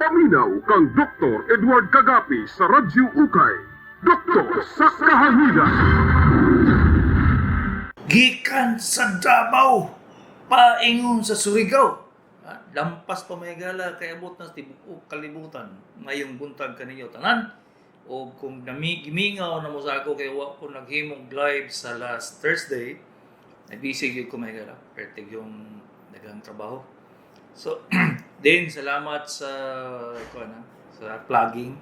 Paminaw kang Dr. Edward Kagapi sa Radyo Ukay. Doktor sa Kahanginan. Gikan sa Davao, paingon sa Surigao. Ha? Lampas pa may gala kay abot na sa tibuok kalibutan. Ngayong buntag kaninyo tanan. O kung gimingaw na mo sa ako kay wa ko naghimong live sa last Thursday, nabisig gyud ko, may gala. Pertig yung daghang trabaho. So, din salamat sa kuan sa plugging.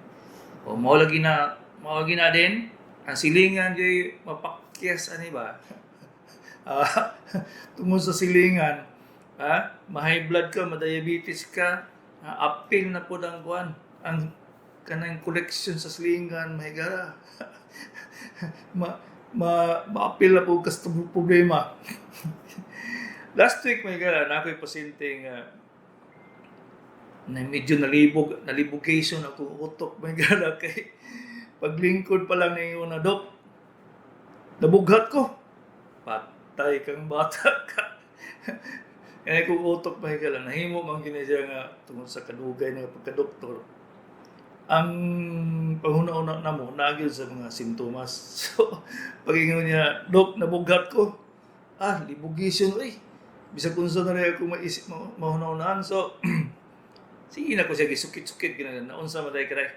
O mao lagi na din ang silingan gyud mapakyas ani ba? Tungod sa silingan, ha? Ma-high blood ka, ma-diabetes ka, apil na pod ang kuan, ang kanang collection sa silingan, mahigara. ma ma maapil na po ka sa problema. Last week, may gara, na ako'y pasyente nga na medyo nalibog, nalibugation ako utok, may gara, kay paglingkod pa lang ninyo na, "Dok, nabughat ko." Patay kang bata ka. Kaya kung utok, may gala, nahimo man gini siya nga tungod sa kadugay nga pagkadoktor. Ang panghuna-una namo naagil sa mga simptomas. So, pag-ingon niya, "Dok, nabughat ko." Ah, libugation oy. Bisag unsa na rin ako maisip, mahuna-unaan. So, sige na ko siya gisukit-sukit gina na unsa man day kay.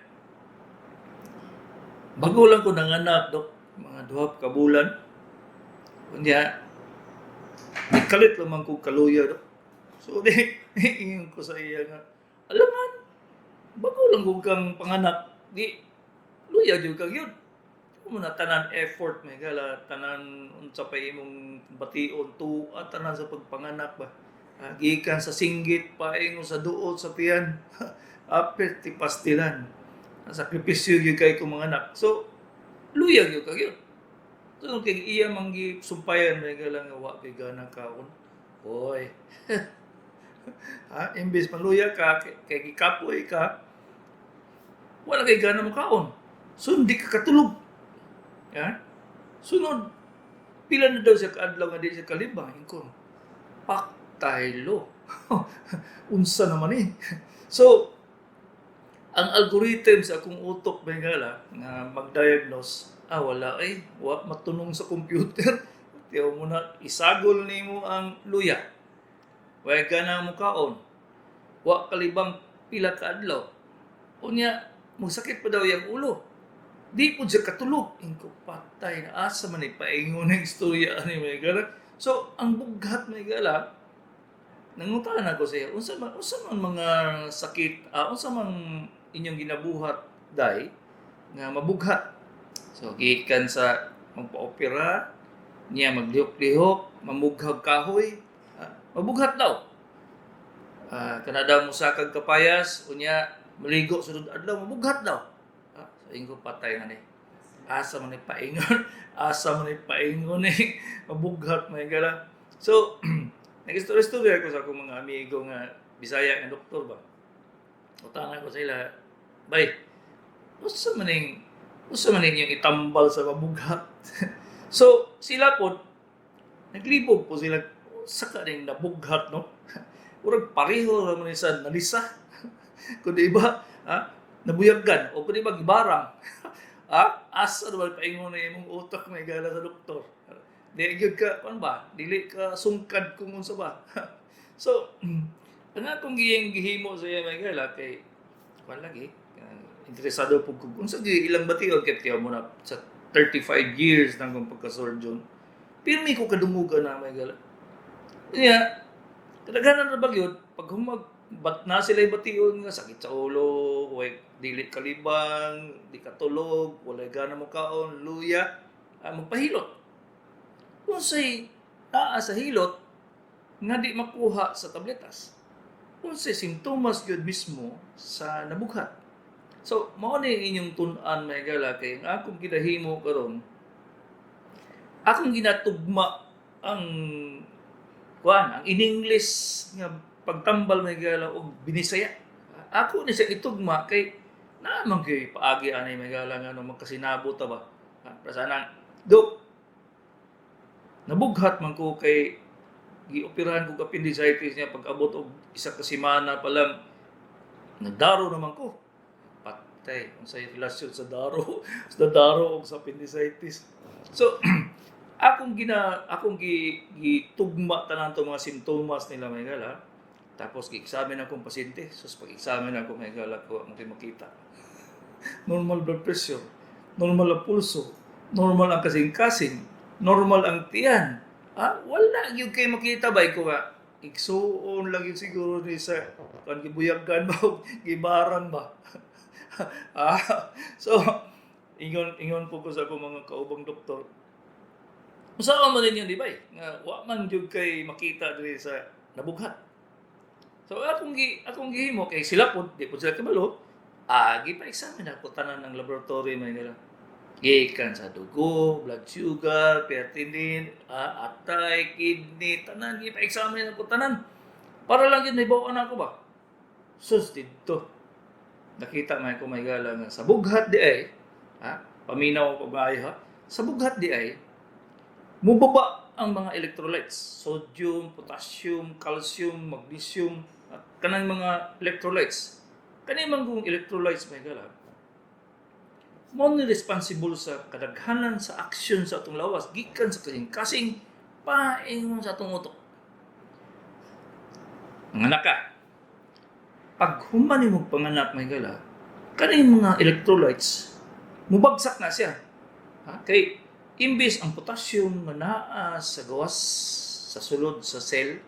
"Bago lang ko nanganak, Dok, mga 2 ka bulan. Unya, nikalit lang man ko kaluya, Dok." So, di, ingon ko sa iya nga, "Alangan, bago lang ko kang panganak, di, luya jud kag yun. Mo na tanan effort, may gala, tanan unsa pa imong bation tuwa, tanan sa pagpanganak ba. Gikan sa singgit paingon sa duot sa tiyan, apit ti pastilan. Ang sakripisyo gyud kay ko mga anak. So, luya gyud kag yun." So, kay iya man sumpayan, may gala, nga wa kay gana kaon. Oy. Ha, imbes maluya ka kay gikapoy ka, wala kay gana mo kaon. So, hindi ka katulog. Ya? Sunod, pila na daw siya kaadlaw nga di siya kalibang. Ingkon, paktaylo. Unsa naman eh. So, ang algorithm sa akong utok, bengala, nga mag-diagnose, ah, wala eh, wa matunong sa computer. Tiyaw mo na, isagol nimo ang luya. Wa gana mo kaon. Wa kalibang pila ka adlaw. Unya, magsakit pa daw yung ulo. Di po siya katulog. Ingko, patay na asa man ni paingon ng istorya ani, may gala. So, ang bughat, may gala, nangutan ako sa iya, unsa man mga sakit, unsa man inyong ginabuhat day nga mabughat? So, gikan sa magpa-opera, niya maglihok-lihok, mamughag kahoy, mabughat daw. Kana daw mosakag kapayas, unya maligo sunod adlaw, mabughat daw. So ingo, patay na ni. Asa man ni paingon, asa man ni paingon ni mabughat, may gala. So, nag-istorya-istorya ko sa akong mga amigo nga Bisaya nga doktor ba. Utangan ko sila, "Bay, unsa man ning yung itambal sa mabughat?" So, sila po, naglibog po sila sa kaning nabughat, no? Murag pareho ra man ni sa nalisa. Kung di ba, ha? Nabuyagan, o kung di ba, gibarang. Ha? Asa naman paingon na imong utak, may gala, sa doktor? Di gyud ka, ano ba? Dili ka sungkad kung unsa ba. So, ang akong giyeng gihimo sa iya, may gala, kay, kuan lagi, interesado po kung unsa gyud ilang bation kay tiyaw mo na sa 35 years nang akong pagka-surgeon. Pirmi ko kadungugan na, may gala. Niya, kadaghanan na ba gyud pag humag bat na sila bation nga sakit sa ulo, way dili kalibang, di katulog, walay gana mo kaon, luya, magpahilot. Unsay naa sa hilot nga di makuha sa tabletas? Unsay simptomas gyud mismo sa nabughat? So, mao ni inyong tun-an, may gala, kay ang akong ginahimo karon, akong ginatugma ang kuan, ang in English nga pagtambal, may gala, og Binisaya. Ako ni siya itugma kay naa man kay paagi ani, may gala, nga no magkasinabot ta ba. Ha, para sana, "Dok, nabughat man ko kay gioperahan ko appendicitis niya." Pag abot og isa ka semana pa lang, Nagdaro naman ko. Patay, unsay relasyon sa daro ug sa appendicitis? So, akong gi, gitugma tanan to mga simptomas nila, mga higala. Tapos gi-examine akong pasyente. Sus, pag-examine ako, mga higala ko, ang makita. Normal blood pressure, normal ang pulso, normal ang kasing-kasing, normal ang tiyan. Ah, wala gyud kay makita ba ko nga igsuon lang yun siguro ni sa kan gibuyagan ba o gibaran ba. Ah, so ingon ingon po ko sa akong mga kaubang doktor. Usa man ninyo, di ba eh? Nga wa man gyud kay makita diri sa nabughat. So akong gihimo kay sila pod di pod sila kabalo. Ah, gipa-examine ako tanan ng laboratory, may nila. Gikan sa dugo, blood sugar, creatinine, atay, kidney, tanan gipa-examine ako tanan. Para lang yun may bawaan ako ba. Sus, didto. Nakita man ko, mga higala, nga sa bughat di ay, ha? Paminaw ko ba ha? Sa bughat di ay, mubaba ang mga electrolytes, sodium, potassium, calcium, magnesium, at kanang mga electrolytes. Kani man kung electrolytes, mga higala, mo ni responsible sa kadaghanan sa aksyon sa atong lawas gikan sa kasing-kasing paingon sa atong utok. Manganak ka. Pag human nimo panganak, mga higala, kaning mga electrolytes mubagsak na siya. Ha? Kay imbis ang potassium nga naa sa gawas sa sulod sa cell,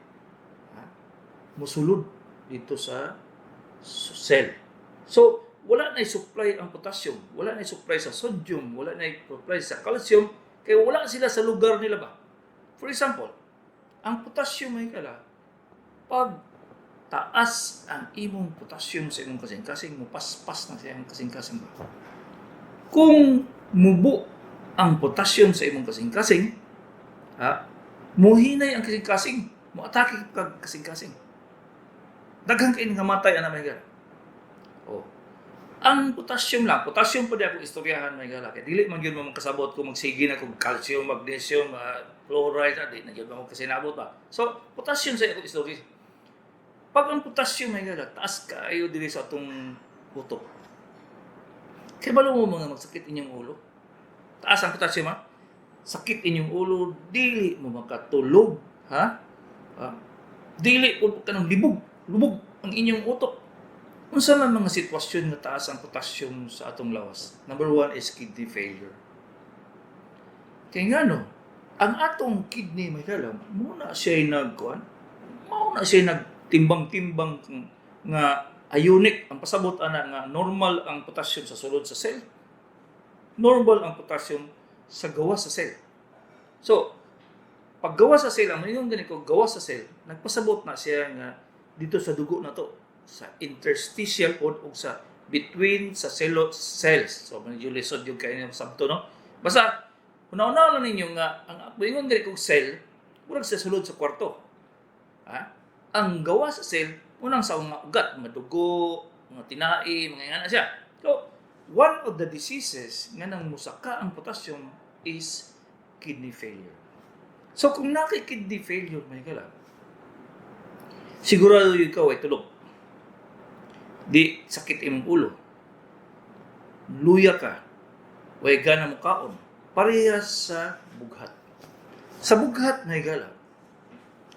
ha, musulod dito sa cell. So, wala na supply ang potassium, wala na supply sa sodium, wala na supply sa calcium, kay wala sila sa lugar nila ba. For example, ang potassium, mga higala, pag taas ang imong potassium sa imong kasing-kasing, mupaspas na siya ang kasing-kasing ba. Kung mubo ang potassium sa imong kasing-kasing, ha, muhinay ang kasing-kasing, muatake kag kasing-kasing. Daghan kay nga matay ana, mga higala. Oh. Ang potassium lang, potassium pa di ako istoryahan, mga higala. Kay dili man gyud mo makasabot kung magsige na kung calcium, magnesium, chloride, di na gyud mo kasinabot ba. So, potassium sa ako istorya. Pag ang potassium, mga higala, taas kaayo diri sa atong utok. Kay balo mo mga magsakit inyong ulo. Taas ang potassium ha. Sakit inyong ulo, dili mo makatulog, ha? Ha? Dili po kanang libog, lubog ang inyong utok. Unsa man mga sitwasyon nga taas ang potassium sa atong lawas? Number one is kidney failure. Kay ngano, ang atong kidney, mga higala, muna siya nagkuan, mao na siya nagtimbang-timbang nga ionic ang pasabot ana nga normal ang potassium sa sulod sa cell. Normal ang potassium sa gawas sa cell. So, pag gawas sa cell, ang ingon gani ko gawas sa cell, nagpasabot na siya nga dito sa dugo na to, sa interstitial pod o sa between sa cells. So medyo lisod yung kayo yung sabto, no? Basta una-una lang ninyo nga ang ingon gani kog cell, murag sa sulod sa kwarto. Ha? Ang gawas sa cell, unang sa mga ugat, mga dugo, mga tinai, mga ingana siya. So, one of the diseases nga nang musaka ang potassium is kidney failure. So, kung naki kidney failure, mga higala, sigurado yung ikaw ay tulog. Di sakit imong ulo. Luya ka. Way gana mo kaon. Parehas sa bughat. Sa bughat, mga higala,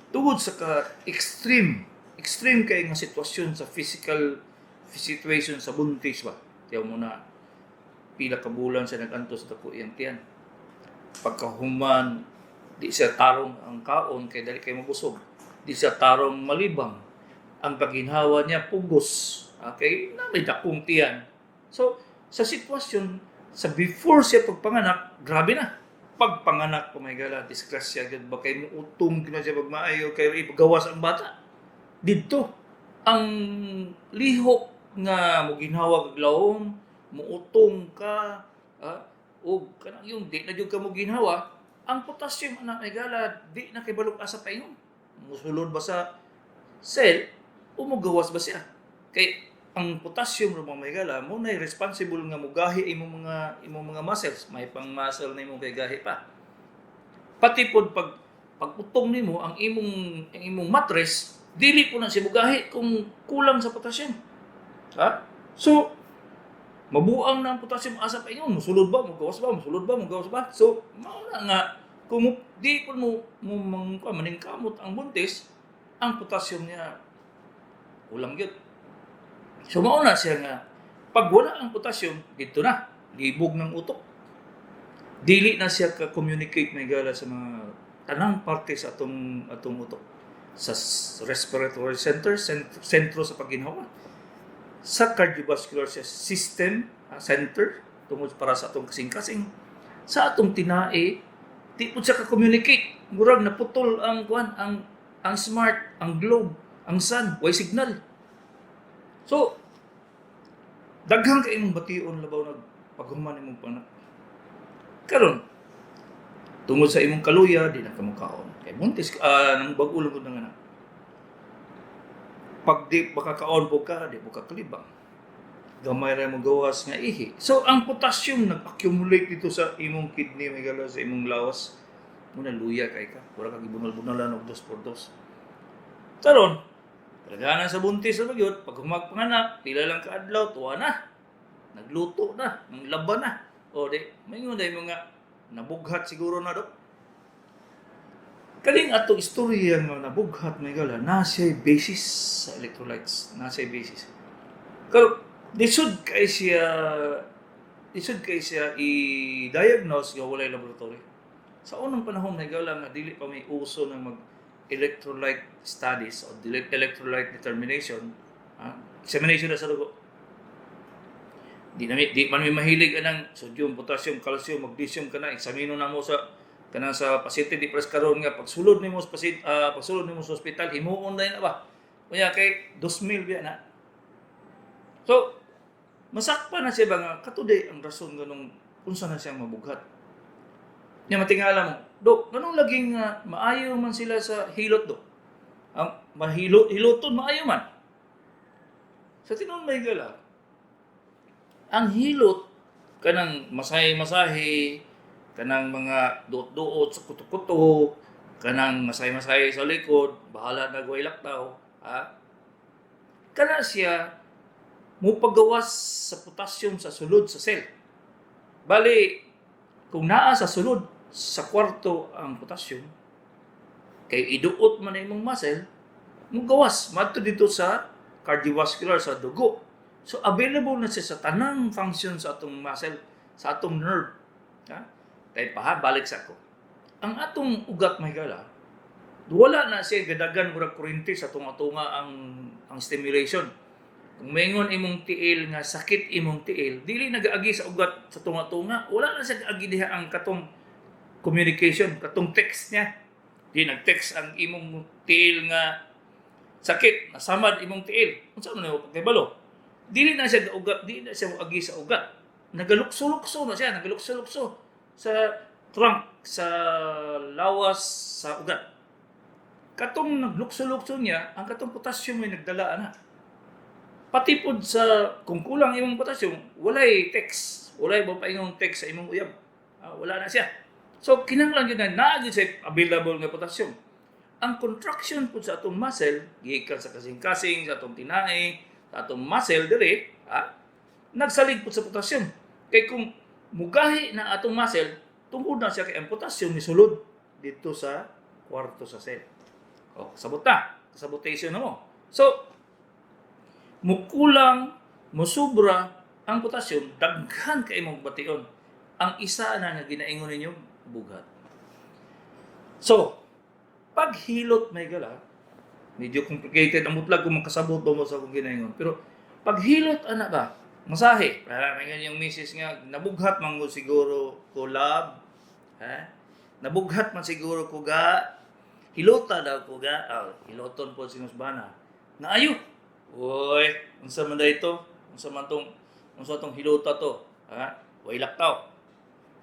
tungod sa ka extreme, extreme kay nga sitwasyon sa physical situation sa buntis ba. Tiyaw mo na pila ka bulan siya nag-antos dako iyang tiyan. Pagkahuman, di siya tarong ang kaon kay dali kay mabusog. Di siya tarong malibang. Ang paginhawa niya pugos. Okay, na may dakong tiyan. So, sa sitwasyon sa before siya pagpanganak, grabe na. Pagpanganak pa, mga higala, disgrasya gyud ba kay muutong gyud na siya pagmaayo kay ipagawas ang bata. Didto ang lihok nga moginhawa kag lawom, muutong ka, ug kanang yung di na jud ka moginhawa, ang potassium ana, mga higala, di na kay balok asa paingon. Musulod ba sa cell o mugawas ba siya? Kay ang potassium ra, mga higala, mo na responsible nga mugahi imong mga muscles, may pang muscle na imong kay gahi pa. Pati pod pag pag-utong nimo ang imong mattress, dili po na siya mugahi kung kulang sa potassium. Ha? So, mabuang na ang potassium asa pa ingon, musulod ba, mugawas ba, musulod ba, mugawas ba? So, mao na nga kung mo, di po mo, mo mang, maningkamot ang buntis, ang potassium niya kulang gyud. So mao na siya nga pag wala ang potassium, dito na, libog ng utok. Dili na siya ka-communicate, may gala, sa mga tanang parte sa atong atong utok. Sa respiratory center, sentro sa pagginhawa. Sa cardiovascular system, center, tungod para sa atong kasing-kasing. Sa atong tinae, di po siya ka-communicate. Murag naputol ang kuan, ang Smart, ang Globe, ang Sun, way signal. So, daghan kay imong bation labaw nag paghuman imong panak. Karon, tungod sa imong kaluya, di na ka mukaon. Kay buntis nang bag-o lang gud nga anak. Pag di makakaon po ka, di mo ka kalibang. Gamay ra mo gawas nga ihi. So ang potassium nag-accumulate dito sa imong kidney, may gala, sa imong lawas. Muna luya kay ka. Mura kag gibunal-bunalan og dos por dos. Karon, kadaghanan sa buntis sa magyud, pag humag panganak, pila lang ka adlaw, tuwa na. Nagluto na, nanglaba na. O di, maingon dahil mga nabughat siguro na, Dok. Kaning atong istorya nga nabughat, may gala, na siya basis sa electrolytes, na siya basis. Pero lisod kay siya i-diagnose nga walay laboratory. Sa unang panahon, may gala, nga dili pa may uso ng mag electrolyte studies o electrolyte determination, ha? Examination na sa dugo. Di man may mahilig anang sodium, potassium, calcium, magnesium kana eksamino na mo sa kanang sa pasyente. Di pres karon nga pagsulod nimo sa pasyente, pagsulod nimo sa ospital, himuon na na ba. Unya kay 2,000 biya na. So, masakpan na siya ba nga katuday ang rason ganong unsa na siyang mabughat. Nya matingala mo, Dok, ganong laging maayo man sila sa hilot, Dok? Ang mahilot hiloton maayo man. Sa tinuod, may gala, ang hilot kanang masahe-masahe, kanang mga duot-duot sa kuto-kuto, kanang masahe-masahe sa likod, bahala na gway laktaw, ha? Kana siya mupagawas sa potassium sa sulod sa cell. Bali, kung naa sa sulod sa kwarto ang potassium, kay iduot man ang imong muscle, mugawas madto dito sa cardiovascular, sa dugo. So available na siya sa tanang function sa atong muscle, sa atong nerve. Ha? Kay pa ha, balik sa ako. Ang atong ugat, may gala, wala na siya gadagan murag kuryente sa tunga-tunga ang stimulation. Kung maingon imong tiil nga sakit imong tiil, dili nagaagi sa ugat sa tunga-tunga, wala na siya gaagi diha ang katong communication, katong text niya. Di nag-text ang imong tiil nga sakit, nasamad imong tiil. Unsa man nimo pagkahibalo? Dili na siya ugat, dili na siya moagi sa ugat. Nagalukso-lukso na siya, nagalukso-lukso sa trunk, sa lawas, sa ugat. Katong naglukso-lukso niya, ang katong potassium may nagdala ana. Pati pod sa kung kulang imong potassium, walay text, walay ba paingong text sa imong uyab. Ah, wala na siya. So kinahanglan gyud na naa gyud siya available nga potassium. Ang contraction pod sa atong muscle gikan sa kasing-kasing, sa atong tinae, sa atong muscle diri, ha, nagsalig pod sa potassium. Kay kung mugahi na atong muscle, tungod na siya kay ang potassium nisulod dito sa kwarto sa cell. O, kasabot na. Kasabotation na mo. So, mukulang, musubra ang potassium, daghan kay imong bation. Ang isa na nga ginaingon ninyo, bughat. So, paghilot, may gala, medyo complicated ang mutlag kung makasabot ba mo sa akong ginaingon. Pero, paghilot ana ba, masahe, para may yung misis nga, "Nabughat man ko siguro ko, love, ha? Nabughat man siguro ko ga, hilota daw ko ga." Oh, hiloton po si Nusbana. Naayo. "Uy, unsa man ito? Unsa tong hilota to? Ha? Way laktaw."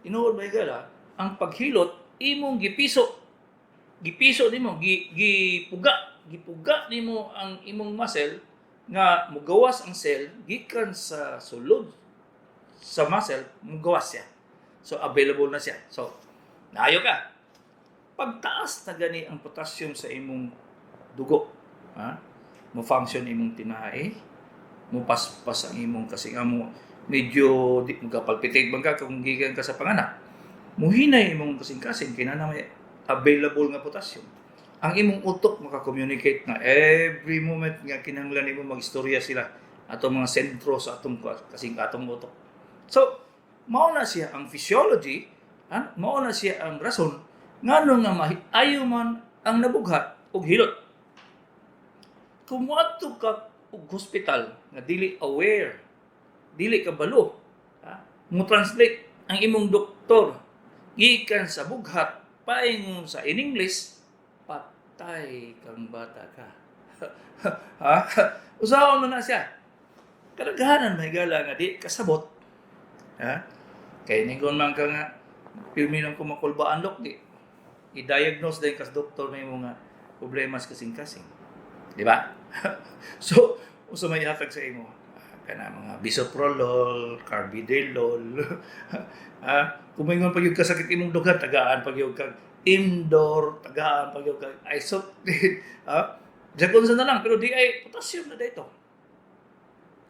Tinuod ba gala, ang paghilot imong gipiso. Gipiso nimo, gipuga, gipuga nimo ang imong muscle nga mugawas ang cell gikan sa sulod sa muscle, mugawas siya. So available na siya. So naayo ka. Pagtaas na gani ang potassium sa imong dugo, ha? Mo function imong tinae, Mupaspas ang imong kasi nga mo medyo di magapalpitate man ka kung gikan ka sa panganak. Muhinay imong kasing-kasing kay naa may available nga potassium. Ang imong utok maka-communicate na every moment nga kinahanglan nimo magistorya sila atong mga sentro sa atong kasing atong utok. So, mao na siya ang physiology, ha? Mao na siya ang rason ngano nga ayo man ang nabughat og hilot. Kung moadto ka og hospital nga dili aware, dili ka balo, ha? Mo translate ang imong doktor gikan sa bughat paingon sa in English, patay kang bata ka. Ha? Usaon man na siya. Kadaghanan may gala nga di kasabot. Ha? Kay ningon man ka nga pirmi lang ko makulbaan, dok, di i-diagnose din kas doktor may mga problema sa kasing-kasing. Di ba? So, usa may hatag sa imo kana mga bisoprolol, carvedilol. Ha? Kung maingon pa gyud kasakit imong dughan, tagaan pa gyud kag Imdur, tagaan pa gyud kag Isoptin. Ha? Bisag unsa na lang, pero di ay potassium na dito.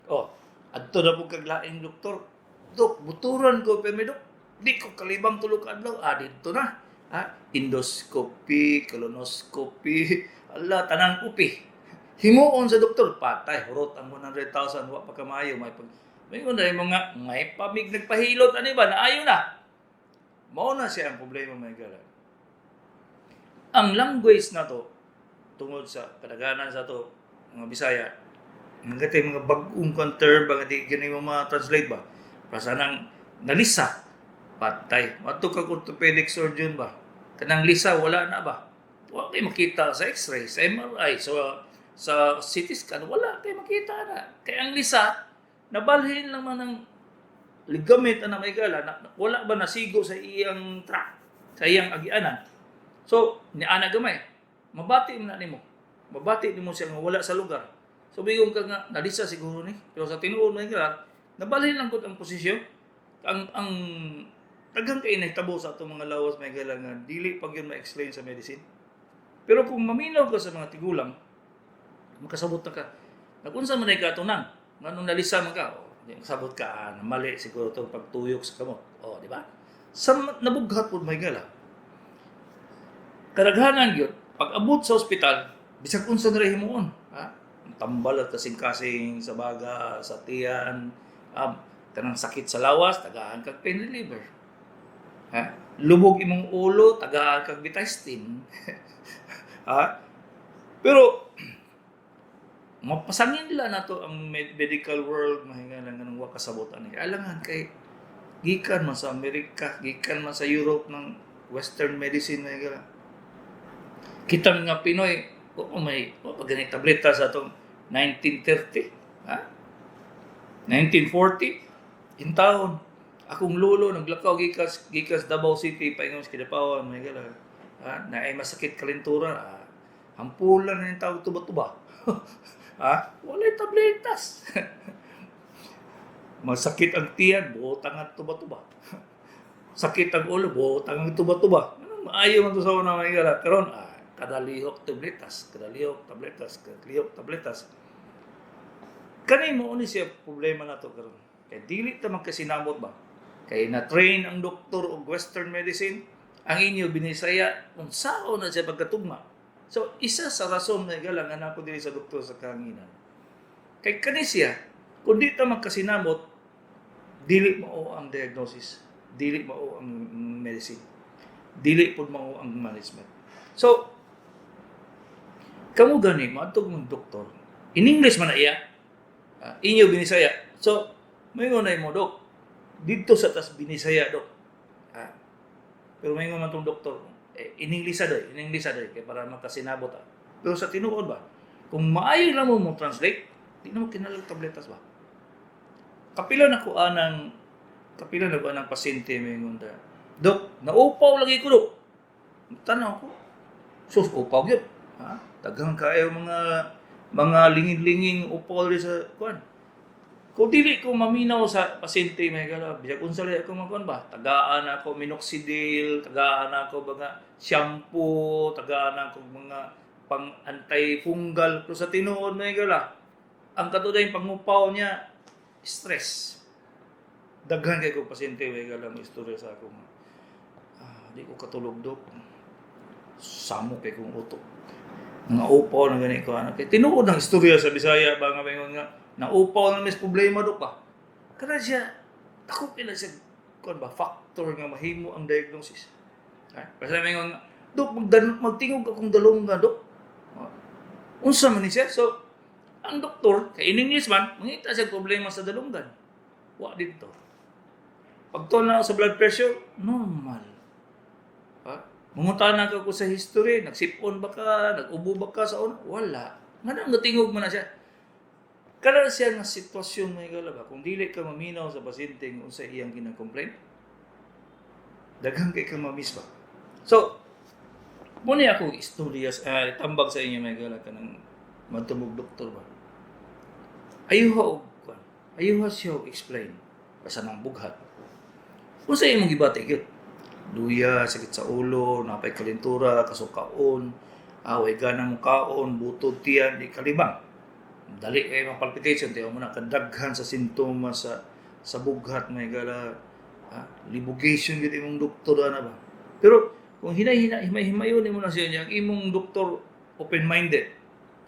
Oh, adto na pud kag laing doktor. "Dok, buturan ko pero dok. Di ko kalibang tulo ka adlaw." Ah, dito na. Ha? Endoscopy, colonoscopy, ala, tanang upi. Himuon sa doktor, patay, hurot ang 100,000, wa pa kamayo, may pag may na yung mga may pamig nagpahilot ani ba naayo na. Mao na siya ang problema, may gala. Ang language na to tungod sa kadaghanan sa to mga Bisaya, mga katay mga bag-ong kan term ba nga di gani mo ma-translate ba. Para sa nang nalisa, patay. Adto kag orthopedic surgeon ba. Kanang lisa wala na ba. Wa kay makita sa X-ray, sa MRI, sa CT scan, wala kay makita na. Kay ang lisa, nabalhin lang man ang ligament ana, may gala, na, wala ba nasigo sa iyang track, sa iyang agianan. So, ni ana gamay, mabati man na nimo. Mabati nimo siya nga wala sa lugar. So, bigong ka nga, nalisa siguro ni. Pero sa tinuod, may gala, nabalhin lang gud ang posisyon. Ang daghang kay nahitabo sa atong mga lawas, may gala, nga dili pag yun ma-explain sa medicine. Pero kung maminaw ka sa mga tigulang, makasabot na ka. Nagunsa man ay katunang, nganong nalisa man ka, oh, di makasabot ka, ah, mali siguro itong pagtuyok sa kamot. Oh, di ba? Sa nabughat po, may gala. Kadaghanan gyud, pag abot sa ospital, bisag unsa na himuon, ha? Tambal at kasing-kasing sa baga, sa tiyan, kanang sakit sa lawas, tagaan kag pain reliever. Ha? Lubog imong ulo, tagaan kag Betahistine. Ha? Pero mapasangin nila nato ang medical world, mahinga lang ganung wa kasabot ani. Alangan kay gikan man sa Amerika, gikan man sa Europe ng Western medicine, mahingala. Kita nga Pinoy, wa may wa pa gani tableta sa atong 1930, ha? 1940 in taon. Akong lolo naglakaw gikas gikas Davao City paingon sa Kidapawan, mahingala. Ha? Na ay masakit kalintura, ah, hampulan na yung tawag tuba-tuba. Ha? Walay tabletas. Masakit ang tiyan, butang ang tuba-tuba. Sakit ang ulo, butang ang tuba-tuba. Anong maayo man to sa una, mga higala? Karon, ah, kada lihok tabletas, kada lihok tabletas, kada lihok tabletas. Kani mo ni siya problema na to karon. Kay dili ta magkasinamot ba? Kay na-train ang doktor og Western medicine, ang inyo binisaya unsaon na siya pagkatugma. So isa sa rason na higala nga nako diri sa Doktor sa Kahanginan. Kay kani siya, kung di ta magkasinamot, dili mao ang diagnosis, dili mao ang medicine, dili pud mao ang management. So, kamo gani, maadto mong doktor, in English man na iya, ah, inyo binisaya. So, may na mo, "Dok, dito sa tas binisaya, dok." Ah, pero may man tong doktor, eh, in English doy, in English doy, kay para makasinabot ah. Pero sa tinuod ba, kung maayo lang mo mo translate, di na mo kinahanglan tabletas ba? Kapila na ko anang pasyente may ngunta, "Dok, naupaw lagi ko, dok." Tanaw ko. Sus, upaw gyud. Ha? Daghang kaayo mga lingid-linging upaw diri sa kuan. Kung dili ko maminaw sa pasyente, may gala, bisag unsa lay ako makuan ba? Tagaan ako minoxidil, tagaan ako mga shampoo, tagaan ako mga pang antifungal. Pero sa tinuod, may gala, Ang kato yung pangupaw niya, stress. Daghan kay ko pasyente way galang istorya sa ako nga, "Ah, di ko katulog, dok. Samok kay kong utok. Nga upaw na gani ko ana." Kay tinuod ang istorya sa Bisaya ba nga maingon nga naupaw na mis problema, dok, ba. Kana siya ako kila siya kuan ba, factor nga mahimo ang diagnosis. Ha? Basta maingon nga, "Dok, magtingog akong dalunggan, dok. Ah, unsa man ni siya?" So ang doktor, kay in English man, mangita siya problema sa dalunggan. Wa dito. Pagtuon na sa blood pressure, normal. Ha? Mangutana ka ko sa history, nagsipon ba ka, nag-ubo ba ka sa una? Wala. Nga nang natingog man na siya. Kada siya nga sitwasyon, mga higala ba, kung dili ka maminaw sa pasyente kung unsa iyang gina-complain, daghan kay ka mamiss ba. So, muna ako istorya, tambag sa inyo, mga higala, kanang magtumog doktor ba. Ayuha og kuan. Ayuha siya og explain. Basta nang bughat. Unsa imong gibati gyud? Luya, sakit sa ulo, napay kalintura, kasukaon, away gana mo kaon, butod tiyan, di kalibang. Dali kay mga palpitation, tiyan mo na kadaghan sa sintomas sa bughat, may gala, ah, libugation gyud imong doktor ana ba. Pero kung hinay-hinay himay-himayon nimo na siya niya, ang imong doktor open-minded.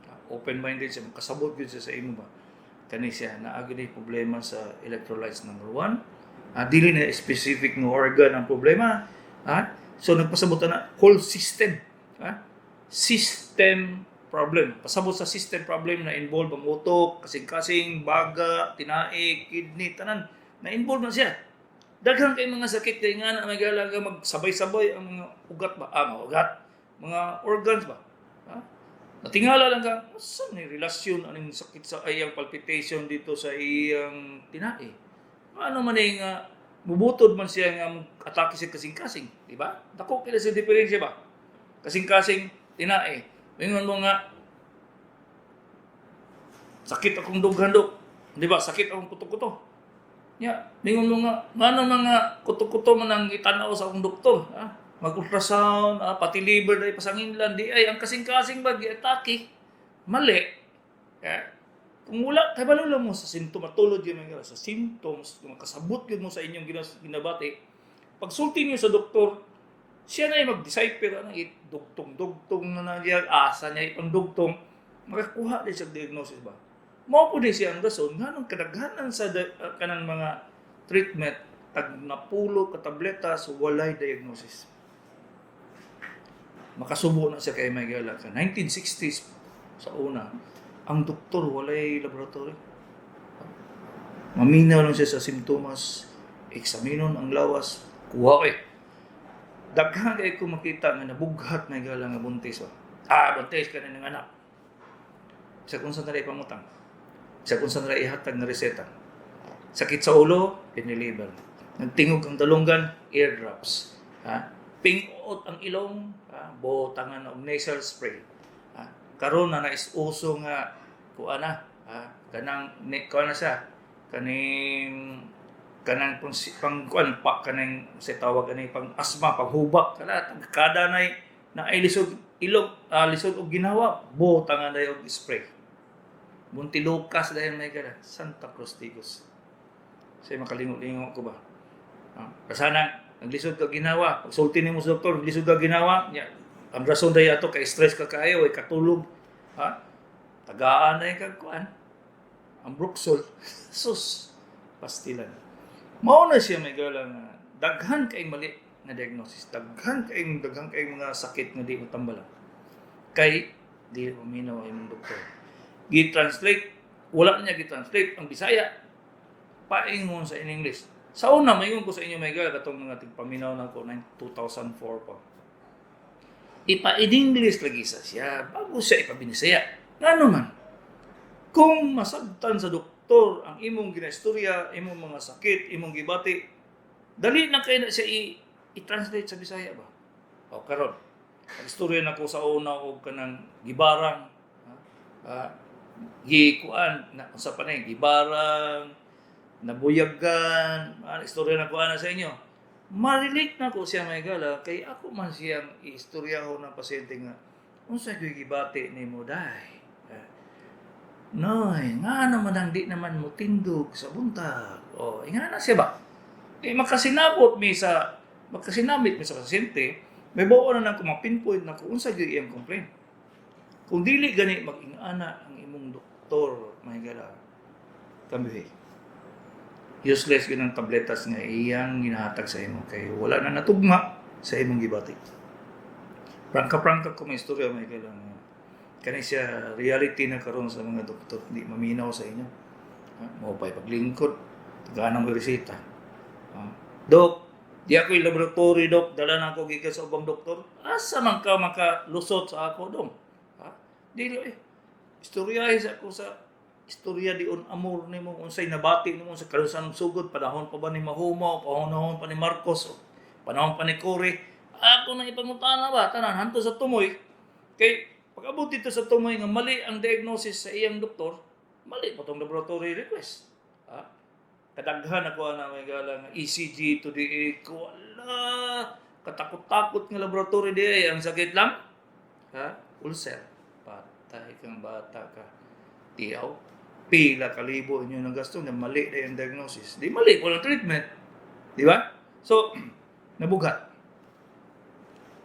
Ah, open-minded siya, makasabot gyud siya sa imo ba. Kani siya naa gyud problema sa electrolytes number 1. Ah, dili na specific nga organ ang problema. Ah, so nagpasabot na whole system. Ah, system problem. Pasabot sa system problem na involve ang utok, kasing-kasing, baga, tinai, kidney, tanan. Na involve na siya. Daghan kay mga sakit kay nga na may galaga magsabay-sabay ang mga ugat ba? Ah, mga ugat, mga organs ba? Ha? Natingala lang ka, saan ni relasyon aning sakit sa iyang palpitation dito sa iyang tinai? Ano man eh nga, mubutod man siya nga atake siya kasing-kasing, di ba? Dako kila sa diferensya ba? Kasing-kasing, tinai. Ingon mo nga, "Sakit akong dughan, dok." Di ba? "Sakit akong kuto-kuto." Ya, ningon mo nga, ngano mga kuto-kuto man ang itanaw sa akong doktor, ha? Mag-ultrasound, ah, pati liver dahil pasanginlan, di ay, ang kasing-kasing ba, gi-atake. Mali. Eh, kung wala, kabalo lang mo sa symptom, matulod yun mga sa symptoms, kung kasabot yun mo sa inyong ginabati, pagsulti niyo sa doktor, siya na yung mag-decipher, ano, dugtong-dugtong na na niya, asa niya ipang dugtong, makakuha din siya diagnosis ba? Mao po din siya ang rason, nga nung kadaghanan sa kanang mga treatment, tag napulo ka tabletas, walay diagnosis. Makasubo na siya kay Miguel ka. 1960s sa una, ang doktor walay laboratory. Maminaw lang siya sa simptomas, eksaminon ang lawas, kuha eh. Daghan kay ko makita nga nabughat na gala nga buntis ba. Ah, buntis ka na ng anak. Sa kung saan na ipangutang. Sa kung saan na ihatag nga reseta. Sakit sa ulo, piniliber. Nagtingog ang dalunggan, eardrops. Ha? Pingot ang ilong, ha? Botangan og nasal spray. Ha? Karon na nais uso nga kuan na, ha? Kanang ni kuan na siya, kaning kanang pang, pang kuan pa kanang sa tawag ani pang asma, panghubak kana kada nay na ay lisod ilong, ah, lisod og ginawa, botangan na og spray. Montelukast dahil may kada Santa Cruz Tigos. Say makalingo-lingo ko ba. Ah, kasana naglisod ka ginawa, pagsulti nimo sa doktor, lisod ka ginawa nya, ang rason dahil ato kay stress ka kaayo, ay katulog, ha, tagaan na kag kuan ang Bruxol, sus, pastilan. Mao na siya, may gala nga daghan kay mali nga diagnosis, daghan kay mga sakit nga di mo tambala kay di maminaw ang imong doktor. Gi-translate, wala niya gi-translate ang Bisaya paingon sa in English. Sa una, maingon ko sa inyo, may gala, katong mga tigpaminaw na ko 2004 pa, ipa in English lagi sa siya bago siya ipabinisaya. Ngano man kung masabtan sa doktor ang imong ginaistorya, imong mga sakit, imong gibati, dali na kay na siya i-translate sa Bisaya ba. O karon, istorya na ko sa una og kanang gibarang, ha, gikuan na unsa pa na gibarang, nabuyagan, ah, istorya na ko ana sa inyo. Ma-relate na ko siya, may gala, kay ako man siyang istorya ko ng pasyente nga unsa gyud gibati nimo day. Ah, Noy, nga naman ang di naman mo tindog sa buntag. O, nga na siya ba? Eh, makasinabot mi sa pasyente, may buo na nang pinpoint na kung unsa gyud iyang complaint. Kung dili gani mag-ingana ang imong doktor, mahigala, kambi. Useless gyud ang tabletas nga iyang ginahatag sa imo kay wala na natugma sa imong gibati. Prangka-prangka ko may istorya, mahigala, nga kani siya reality na karon sa mga doktor, di maminaw sa inyo. Ha? Mo pa'y paglingkod, tagaan mo reseta. Ha? Dok, di ako yung laboratory, dok, dala na ako gikan sa ubang doktor. Asa man ka makalusot sa ako, dong? Ha? Dili eh. Istorya sa ako sa istorya di on amor nimo, unsay nabati nimo sa kalusan sugod, panahon pa ba ni Mahumaw, panahon pa ni Marcos, o panahon pa ni Cory. Ako nang ipangutana ba tanan hanto sa tumoy, kay pag-abot dito sa tumoy nga mali ang diagnosis sa iyang doktor, mali pa tong laboratory request. Ha? Kadaghan ako na may gala nga ECG to the echo, wala katakot-takot nga laboratory di ay ang sakit lang. Ha? Ulcer. Patay kang bata ka. Tiyaw. Pila kalibo inyo ng gasto na mali na yung diagnosis. Di mali po ng treatment. Di ba? So, nabughat.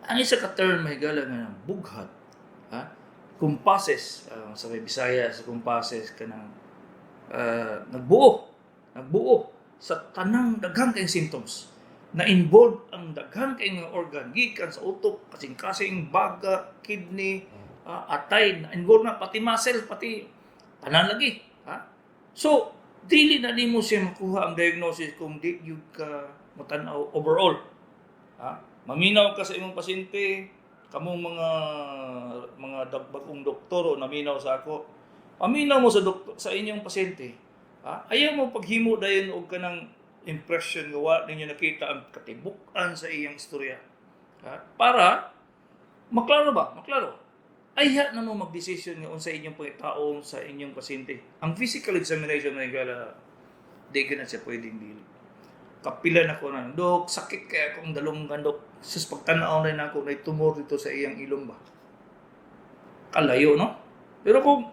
Ang isa ka term may gala nga bughat, ha? Kumpases, sa may Bisaya sa kumpases kanang nagbuo sa tanang daghang kayong symptoms na involved ang daghang kayong mga organ gikan sa utok, kasing-kasing, baga, kidney, atay, na involved na pati muscle, pati tanan lagi, ha? So dili na nimo siya makuha ang diagnosis kung di gyud ka motan-aw overall, ha? Maminaw ka sa imong pasyente, kamong mga bagong doktor o naminaw sa ako, paminaw mo sa doktor sa inyong pasyente, ha? Ayaw mo paghimo dayon og kanang impression nga wa ninyo nakita ang katibuk-an sa iyang istorya, ha? Para maklaro ba, maklaro ayha na mo magdesisyon nga unsa inyong pagtaong sa inyong pasyente. Ang physical examination na gala, di ka na siya pwedeng dili. Kapila na ko na, "Dok, sakit kaya akong dalunggan, dok." Sus, pagtanaw na ako, na tumor dito sa iyang ilong ba. Kalayo, no? Pero kung